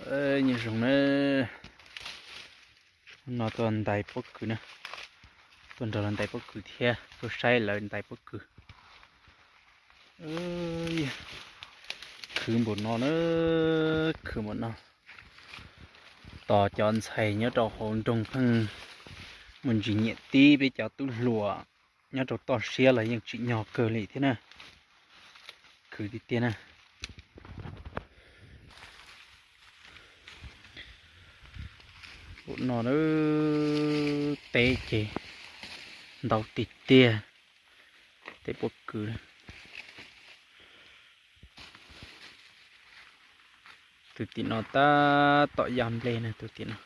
Nyob zoo na, no tuaj ntais pob kws na, tuaj nrog lawv ntais pob kws thiab tuaj saib lawv ntais pob kws. Khwv npaum no na, khwv npaum no. Tos cov ntxhais nyob rau hauv nroog pheej mus ntsis nyiam tib peb cov tub hluas nyob rau toj siab los yeej tsim nyog kawg li thiab na. Khwv tiag tiag na. Npaum no na, teb ces ntau tiag tiag, teb pob kws. Tus tim no tab tom ya nplej na, tus tim no.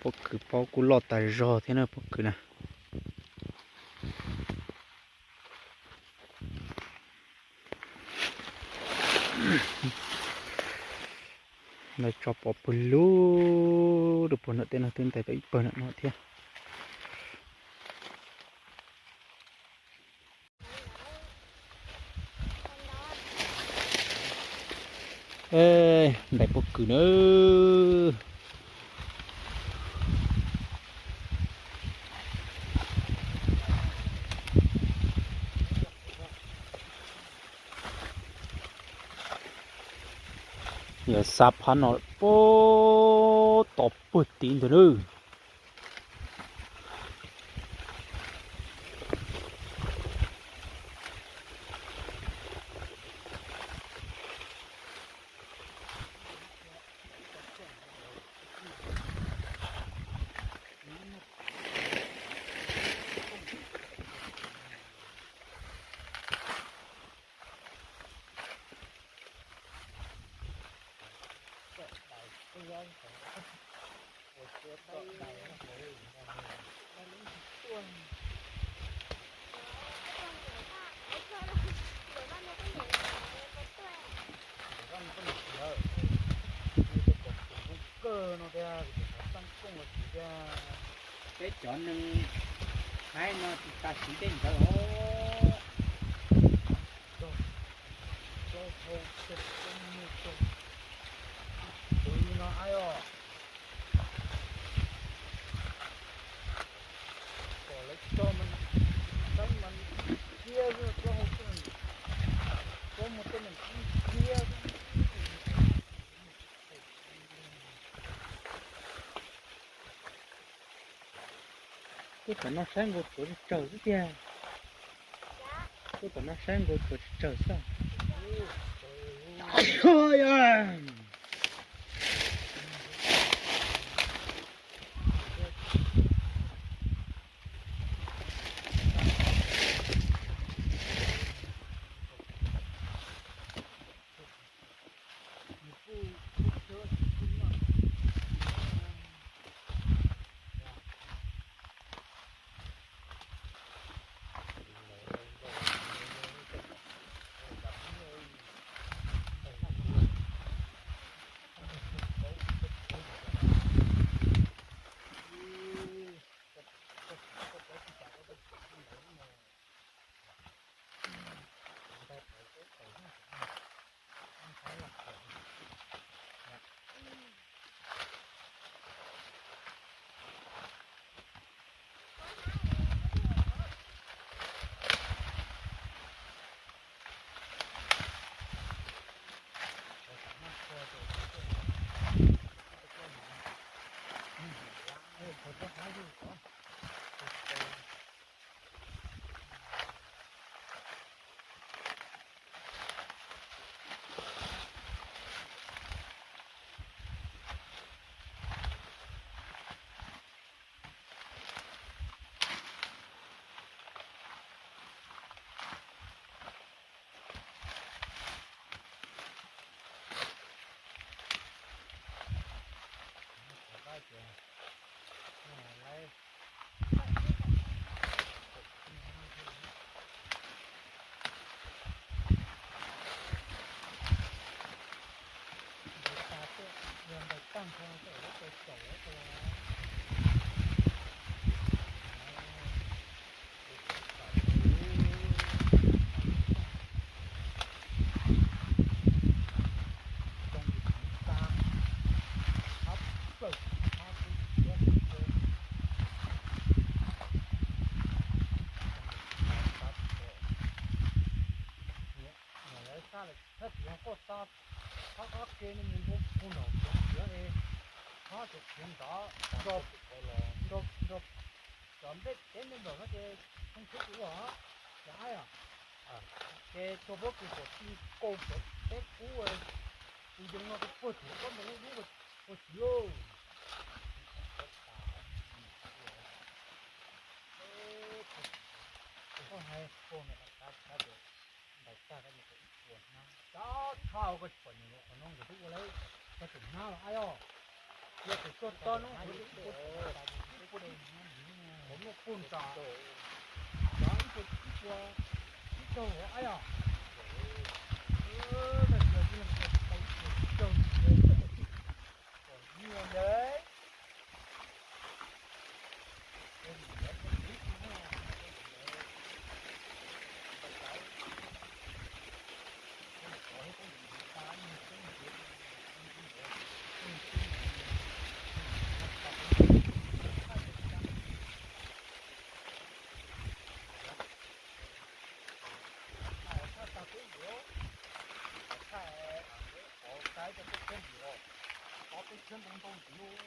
Pob kws paub kuj loj tas zog thiab na, pob kws na. Lawv tso pov pawg lug rau puag nram tej no, twb ntais tau ib pawg nram no thiab. Ntais pob kws na. Yog xab phab no puag tom puag tid ntag na. Peb cov neeg Thaib no tsis tas siv tej ntawd os. Tus no ai os. Kom lawv cog mas, saib mas, thiab plaub hau tej, plaub muag tej mas thiab. Tuaj tom no saib nkaus tshuav tsis tsawg xwb tiag. Tuaj tom no saib nkaus tshuav tsis tsawg xwb. Thab txiv ho koj xa thab qab ke no mus nroo puag nram txiav es thab cov txiav nrad nrog nrog cov nplej tev nplej nplawm no ces tshooj tsheb kuv ua ces ab ces txog pob kws kom tij kaus cov teb kub tus yees no kuv puag thaum koj mus lub lub ua txiv lauj. Koj hais koj no, ntais tag koj mus kom ib puas hnab, tag tshaj koj tsis pom nws qhov no nkawd twb ua lawm, koj tus hnab los ab yog. Yog tus tuaj toj no nkawd twb ua, ib puas, ib puas, muaj puj nram, ib puas, ib puas, ib caug ab yog. Koj tus hnab tau ib puas ib caug, nyiaj ntawd. Thaij tag peb yuav, thaij qhov saib cov tub tsheb ntxiv los, ob tub tsheb ntoo ntau ntxiv lauj.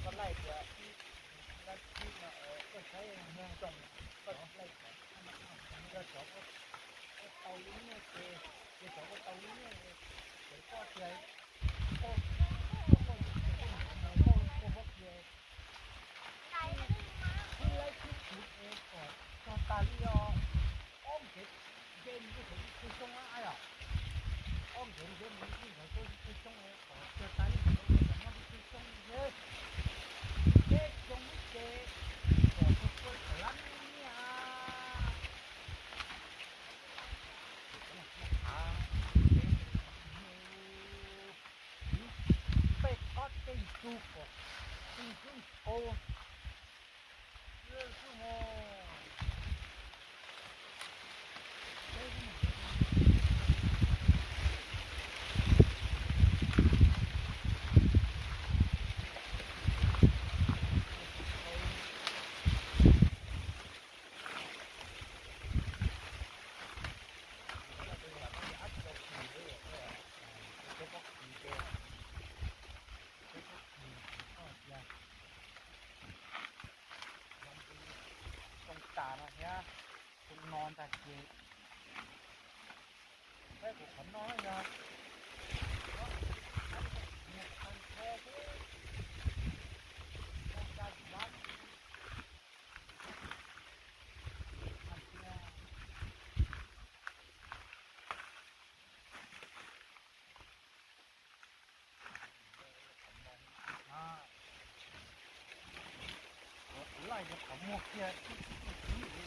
Koj laij tias ib lab tsib no koj saib zoo, koj laij tias yog cov koj tau ib nyuag ces, ces cov koj tau ib nyuag, ces koj tias koj, koj, koj yuav tias koj mus koj pob kws ib lab tsib txuv es kom txog tas li os, ob nkev nce mus rau saum ib tug xyoob na yom. Ob nkev nce mus rau saum ib tug xyoob kom txog tas li ntawd, kom noj ib tug xyoob xwb. Peb xyoo ib ce kom txog kaum lab nyiaj. Peb kob tej ntug kom tej ntug qau. Xyoo tas no thiab, xyoo no ntag ces peb kuv qhov no yog Kuv laij yuav qhov muag kiag ib tug tib li.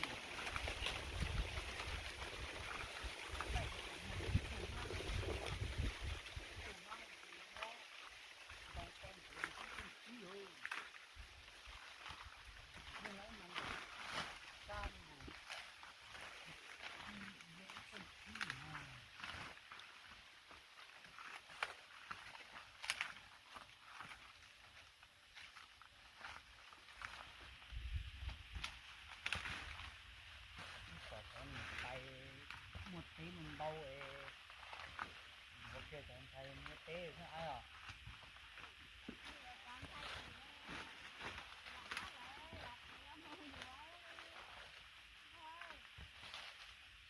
Ua kiag cov ntxhais muaj teb xwb os.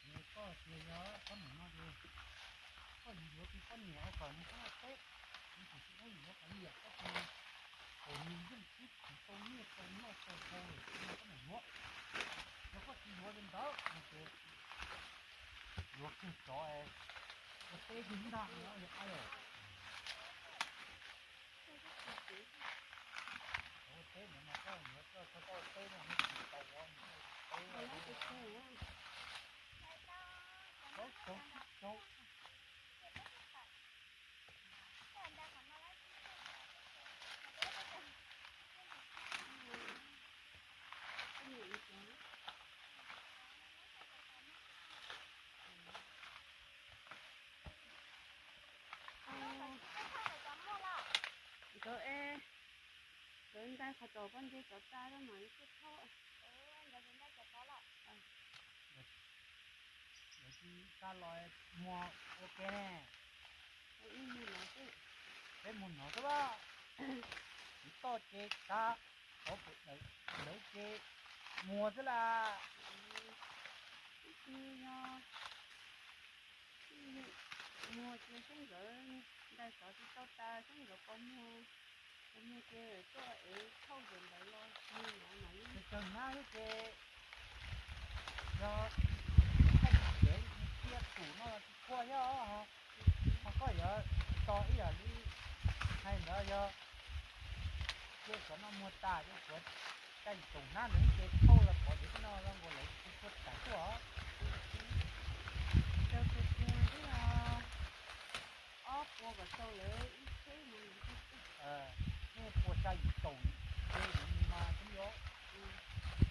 Nws koj tias yog koj niam no ces koj yuav yuav tus poj niam kom nws pab teb, nws tsis txhob yuav kom liam koj tus, kom nws yeej tib tsis tau nyiaj tau noj tau haus lawm no koj mam yuav. Yog koj tsis yuav li ntawd no ces yuav kiag cov ua teb kiag ntag no yog qab los. Ua teb no mas koj yuav koj txhob koj ua teb no tsis tau ua teb. Plaub caug tsib caug. Nkawd es, nkawd ntais qhov tom koj nce cov tas lawm mas yuav tuaj thauj. Lawv tsis xa los muag ua ke ne. Peb mus no xwb las. Tsis toj ces kav, qhov pem lawv ces muag xwb las. Ib tug yog muag ces seb nkawd ntais xov tsis tau tas seb nkawd puas muag, puas muag ces tuaj es thauj ntawd los mus no mas. Ces cov nab xwb ces yog thaij kev cia tus no tsis tshua thiab os. Ho koj yuav tos ib yam li hais ntawd yog cia cov no muag tas ces kuv caij tus nab ntawd ces thauj los pov lwm no los nkaus lawv tsis tshua kam tuaj os. Rau tiag tiag xwb os. Ob puas kom tau lawv ib tsheb mus. Nej puas xya yim caum ces lawv mus mas twb yuav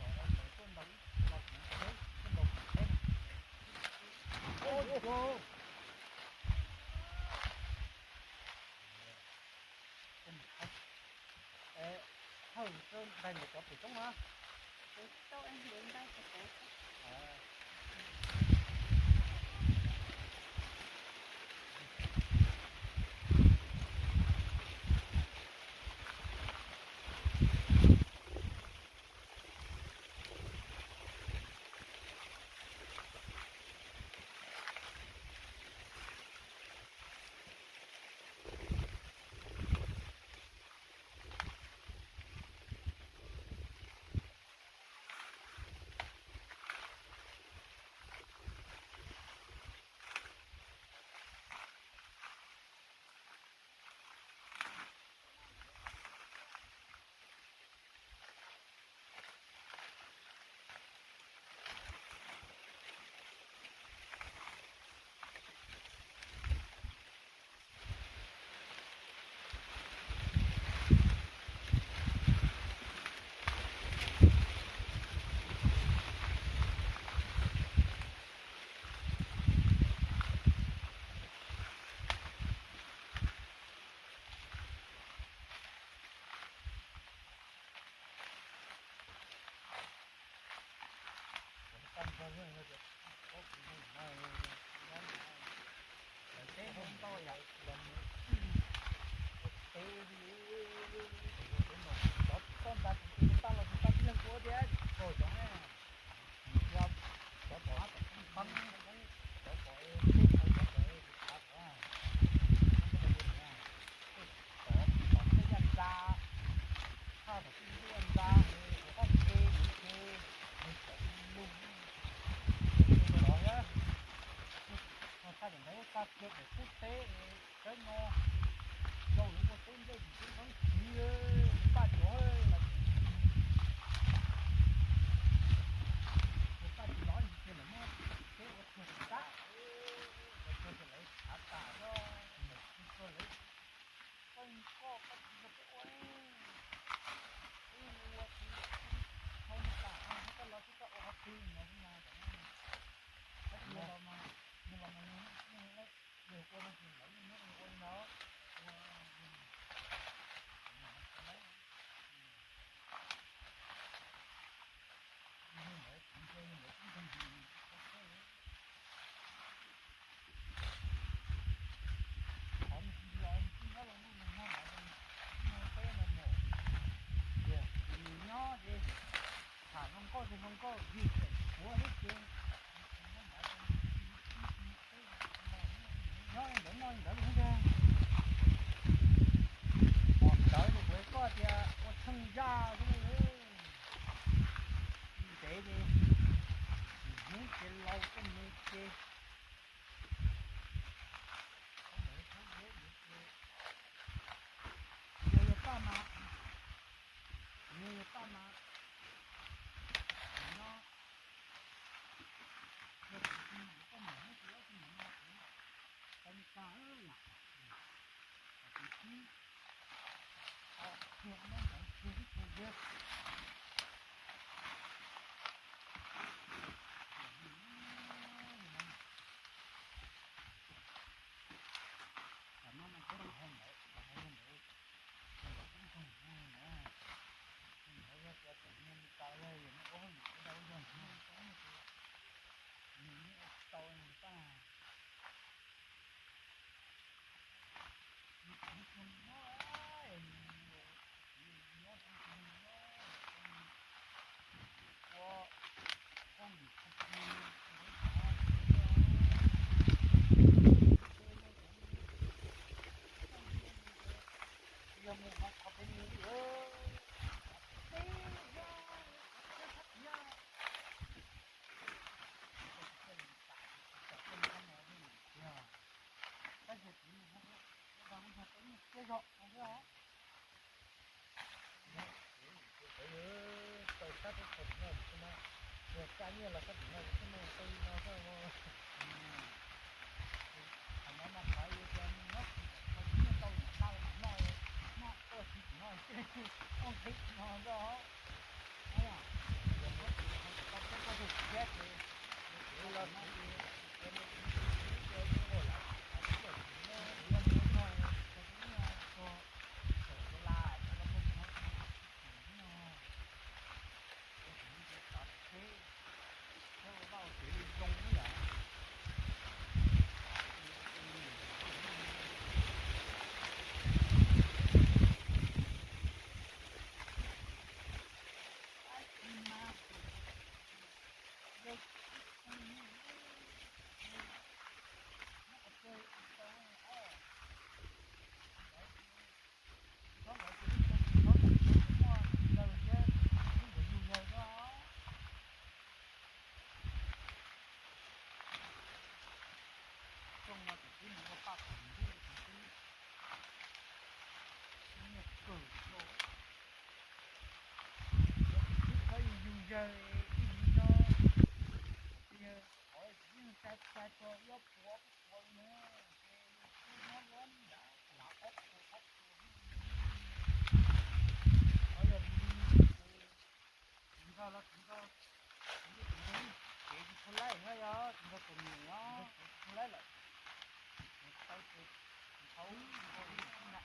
kom lawv tuaj ntaus ib los kuv tsheb, tuaj ntaus kuv tsheb. Thawj ntais ntawm cov pem roob na. Thaij daim ntawd tag kiag daim teb teb, teb no, yog lawv ua teb nplej tsis teb nqeeb siv, paj cov, paj tsis los ces lawv muab teb ua tsuag tsis tag, ua tsuag ces lawv thav tas, lawv tsis tsuag lawv. Koj koj tsis yog peb ua, peb ua tsis tau tas, koj los tsis tau ua qhov twg no mas, koj tsis los mas, los mas yus ua no ces lawv yeej muab ua li no, ua, ua Tsa xwb, ntev ces, hnub ces laus tuaj mus ces, yog yog paj mas, yog yog paj mas, no, yog kuv tsis mam koj mam hnub tsis ob tsis mam no kuv tau li cas lam, kuv tib, tau kiag muab ntawd kiag ib tug yawg. Tam no mas koj mus hais ntawd, mus hais ntawd, mus ntawd ib tug ntawd, ntawd yog tias tseem nyiag li cas yog yus muab ua hauj lwm ua dau yog ntawd, nws muab tau nws paj. Tab sis kuv mus hauv ub, ub dag ub yog peb nyuag siab zog no xwb os. Tau sab teb chaws tim no xwb na, yog tsa nyiaj los sab tim no xwb mas tau li no xwb. Qhov no mas qhov yus tias nws nyob tim thaum tau nyiaj tau yam tau noj, noj tuaj tim no, oj nqe no xwb os. Tau peb tug siab ces, los no ces, Rooj no ces twb mus ua paj pom ntsuj ces twb muaj kawg nkaus. Twb txhob yug yug yawg ib hnub no, qhov twb yog qhov twb yog tsa tsa tso ib ob puas ob puas no, ces twb nyob luab nram lav ob puas ob puas. Qhov yog li ces tus nrog los tus nrog, tus nrog tus nrog ces tsis tau laij no yog tus nrog tus niam no, tus nrog tus tsis tau laij lawm. Ces tau ces tsis tau ua li na.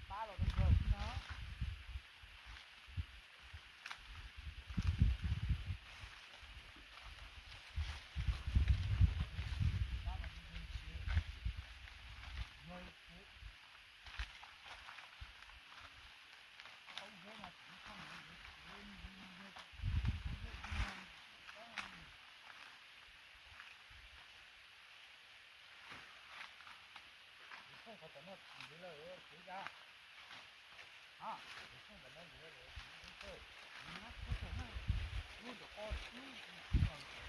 Pab los rau yawg xwb no. Pab los rau yawg ces yawg kuv thaub zeb no tsis tau mus yawg kuv yawg kuv thaub zeb no. Kuv thooj qhov tom no ntxiv lawm kuv ya. Ha, kuv thooj tom no ntxiv lawm kuv ya. Lub ntawm ko lub ntawm ko.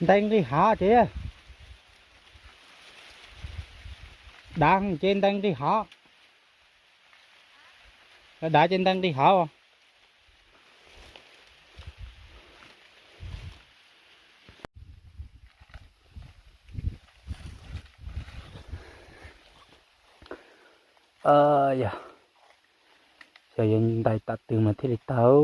Ntees nqis hav ces, dav ces ntees nqis hav, dav ces ntees nqis hav. Yog, xyov yuav ntais tav twg mas thiaj li tau.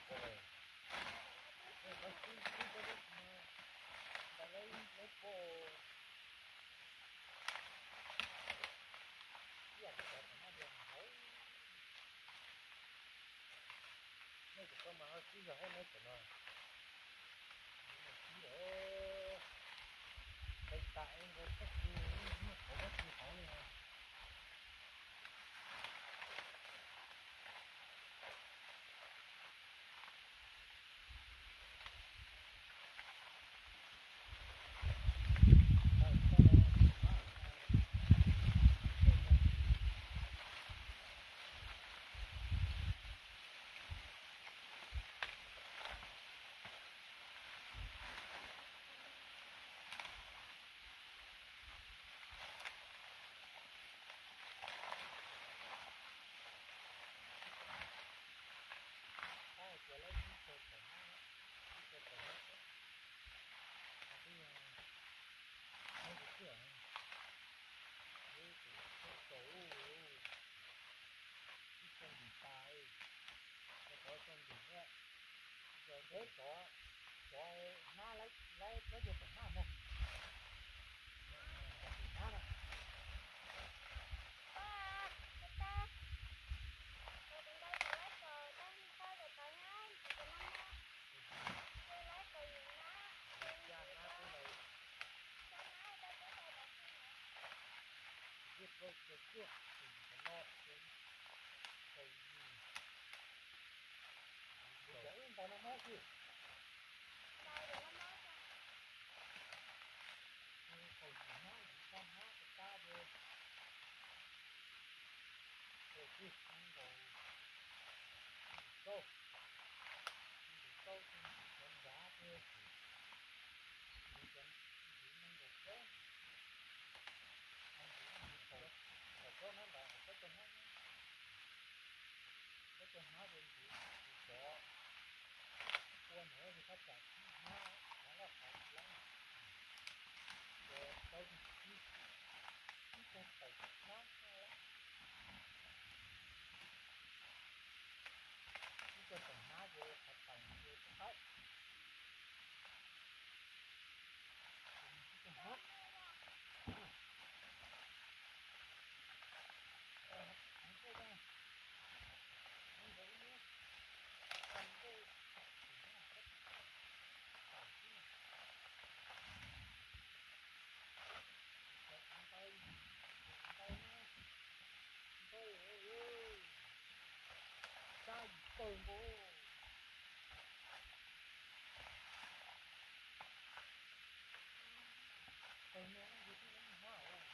Ntawd lawv, lawv puas ib yam cov tom no tias hauv. Nej cov koj mas ho sib zog hauv nej cov no. Sib lawm. Peb tas es nkaus txoj kev, muaj qhov dab tsi hauv li no. Cov hnab laib, laib cov cov tom hnab no. Hnab no. Ua ntawd tab tom ib hnab, hnab loj qhov lab, ces tau ib, ib tug tawm hnab, ib tug tawm hnab ces qhov tawm ces tsis qaib. Sab yim pawg nkaus. Pawg no yog tib lub hnab os.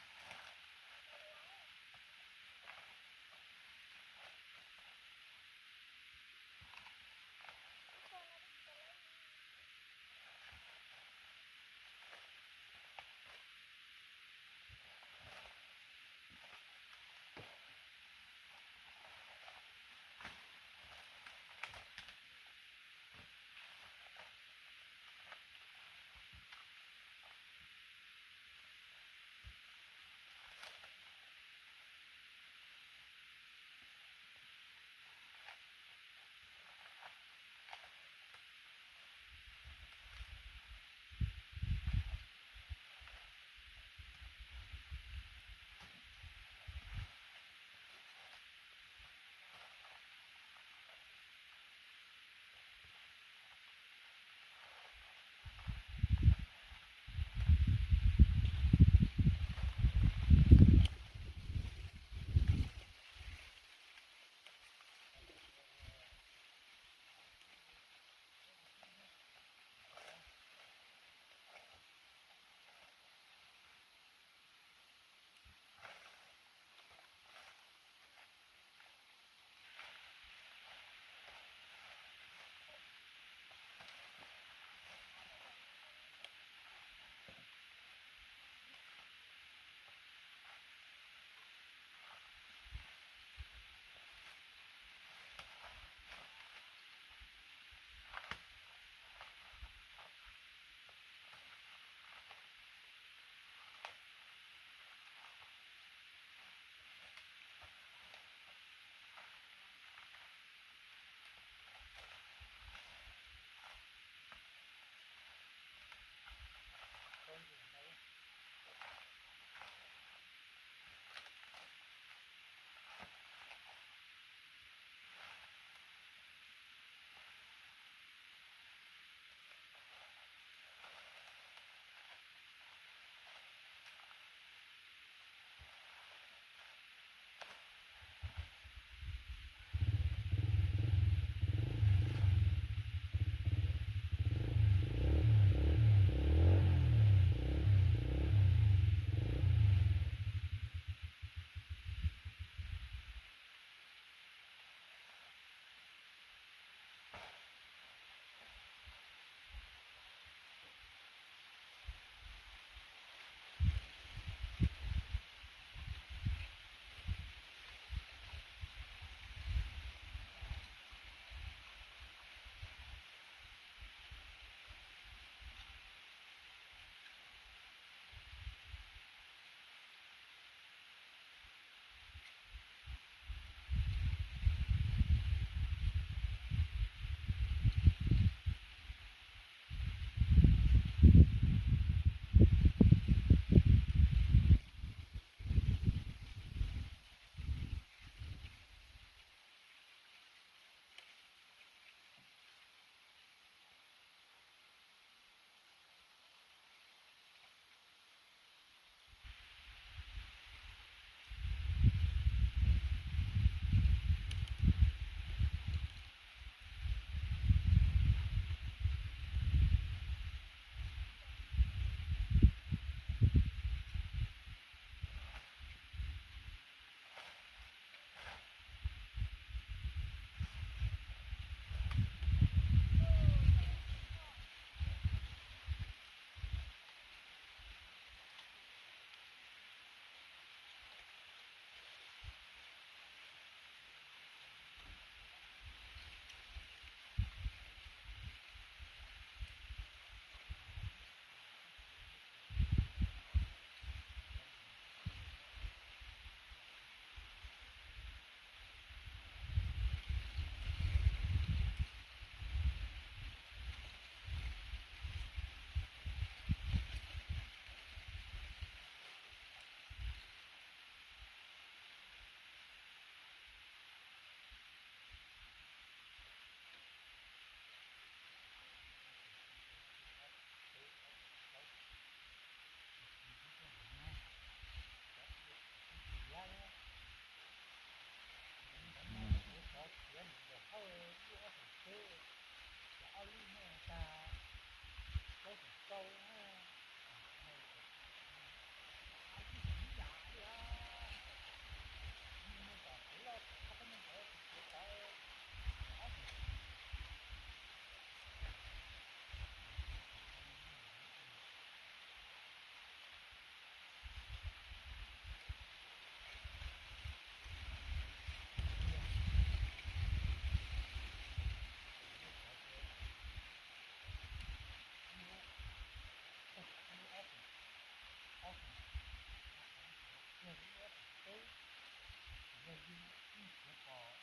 Yus txiav pom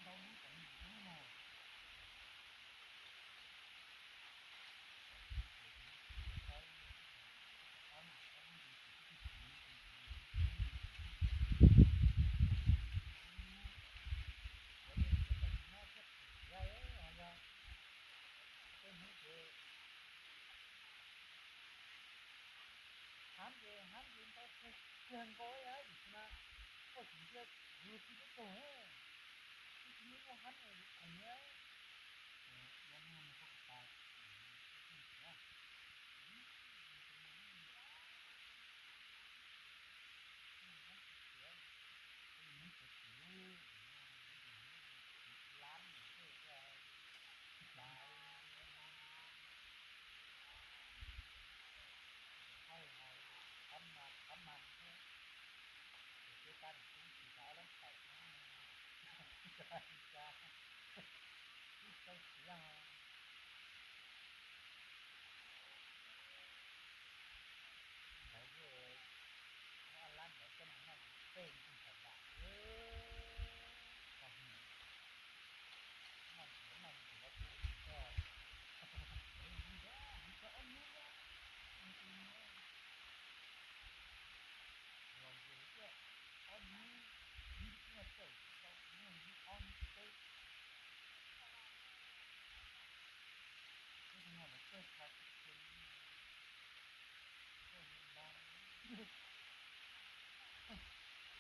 ntau hnub tom ntej no. Hab ces hab ces ntau kawg nkaus yom, tiam sis mas koj tsis ntsia yus tsis tau tug, tsis muaj hab es yus qhev na.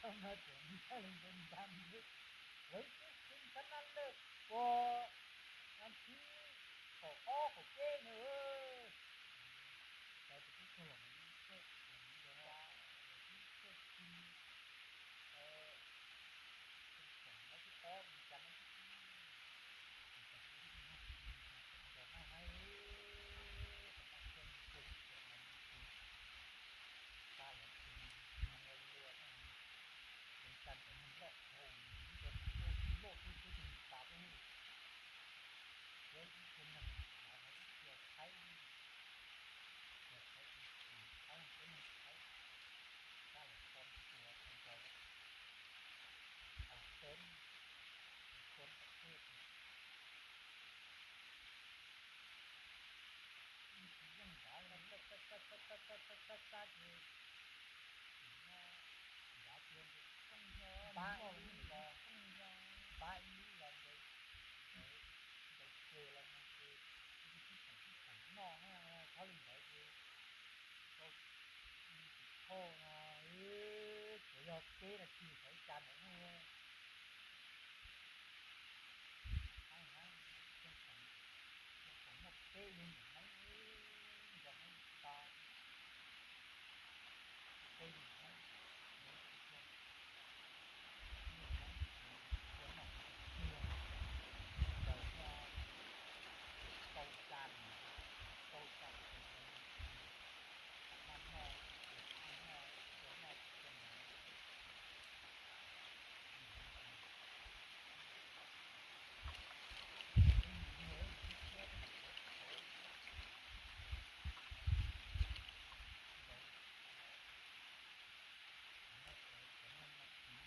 Thaum no tseem nyob li npe nta nti, lawv twb tsis txheeb nab lawm, ua nab thib kaum ob kaum peb na. Cov tus tub tuag los, Pab ib lub los, pab ib lub los ntawd, ntawd, ntawd ces los mus ces ib tug tib theem tib theem noj na, txhob li ntawd ces tau tus thauj no, tsuas yog peb no tsis sawv cas ntawd na. Muaj peb yog niam Hmoob, nco Hmoob tau, peb yog Hmoob, Hmoob, Hmoob, Hmoob, Hmoob, Hmoob, tau tsa, tau tsa, tau tsa. Cov no mas txiv,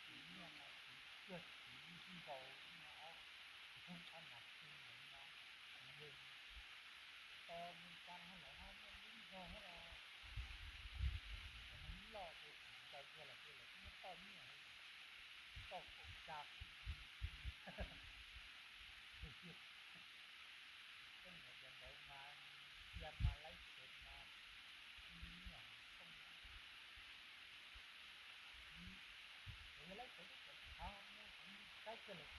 txiv nyiaj mas txiv cuag txiv nkaus no, ob, ob nas txwg ntawd no, txiv yawg to mus cas no lawv ho muaj lub zog thiab los, cov no loj ces txiv ncaws kiag lawm ces lawv twb muab toj nyiaj, toj kaum tsa. Tej ntawd cov ntawd mas cia mas laib xev mas nyiaj thooj. Kuv yog laib xev cov thav no, saib kiag lawm,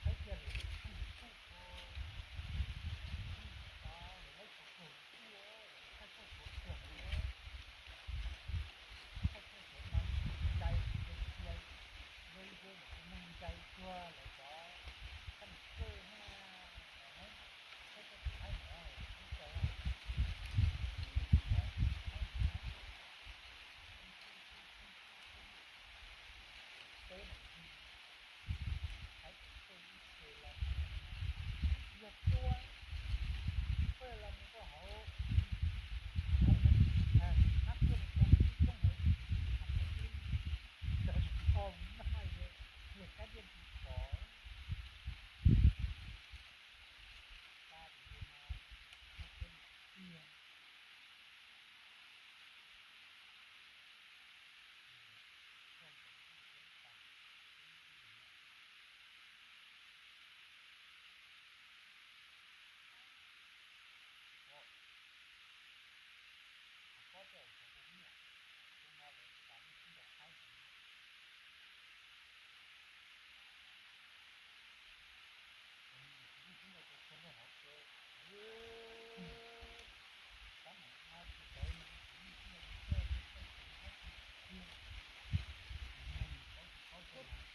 saib kiag lawm txheej kuj ua, txheej thav lawm laib xev kuj ua, thaij thaij xev kuj ua, thaij thaij xev mas ntsais cia, zoo zoo lawm tus neeg ntsais cuag lawv cov txheej kawj na, thaij thaij tus thaib no, ib co thaib no, teb no, thaib tus kawj ib ce los yog tuaj, tuaj los mus rau hauv, hab tuaj mus rau hauv tib roob hauv, hab mus ib ntawd mus kho mus noj, Ob tiaj tsis pom, ta tus no, no peb tiag.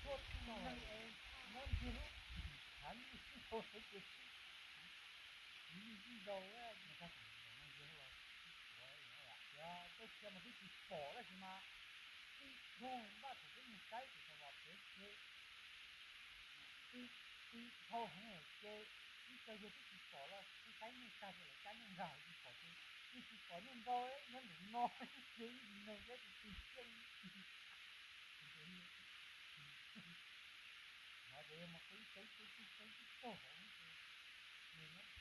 Ua tib neeg es nyob ntiag lub, hav nyuj sib haus sawv ces sib, sib nrau, nrau los, yog koj cia mas twb tsis pom tab sis mas tib dhau npaj thaum peb mus saib tus xav vam pem ces tib, tib dhau heev ces ib co yawg twb tsis pom los kuv saib nyuj tag ces lawv cab nyuj nkag tsis pom ces yeej tsis pom nyuj nrau nyob nraum no ces ib neeg thiab tus twg xyeej. Hnov ces yog mus qw teb teb teb teb teb tog hauv ces yog nyob